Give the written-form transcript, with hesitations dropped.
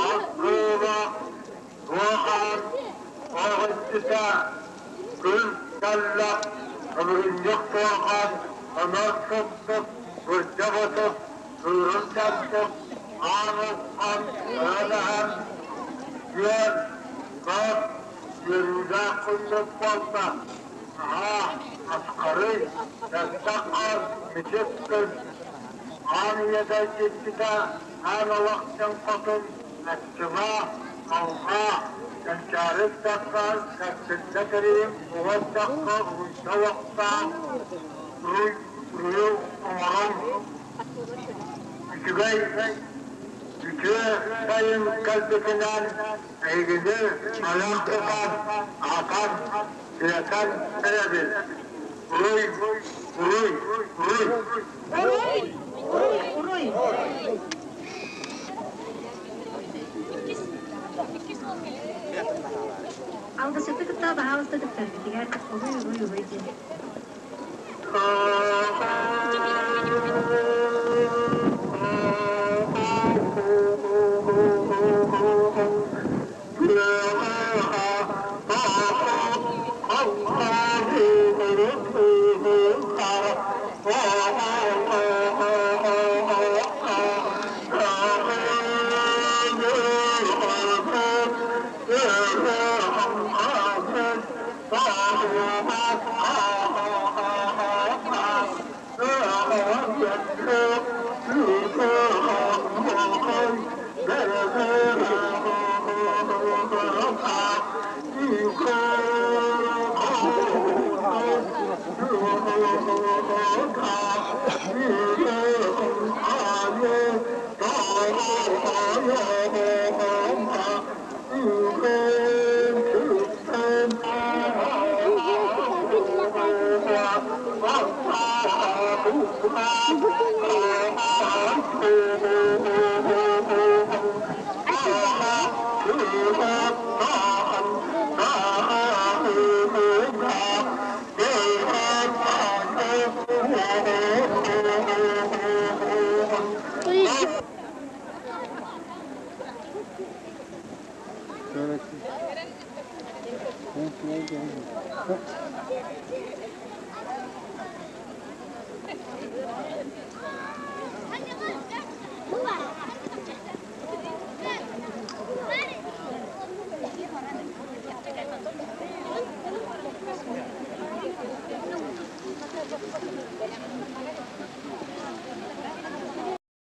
Аҕыс Туохаан оҕоччута күн таллах, ымырынньах туохаан, ынар сыттык, бырдьа ботук, кыырын таттык, аан уххан, ырадаһан, үөр, көр, үөрүүлээх күннүк буолла. Аһаа, аскарый, бэттэх хаар, мичик күн, аан ийэтэ дьиктитэ, аан олох дьон хотун, Аччыма, алҕаа, кэнчээри ыччакка кэскилгэ тэрийиҥ, оҕо ыччакка уруйда уохтаах, уруй, уруйу оҥоруҥ, үчүгэй, үтүө сайын кэлбитинэн эһигини айах тутан, аһатан, сиэтэн эрэбит. Уруй, уруй, уруй! Уруй! Уруй! Уруй! Алгысчыты кытта баһаалыста кыттаргытыгар уруй уруй уруй диэн.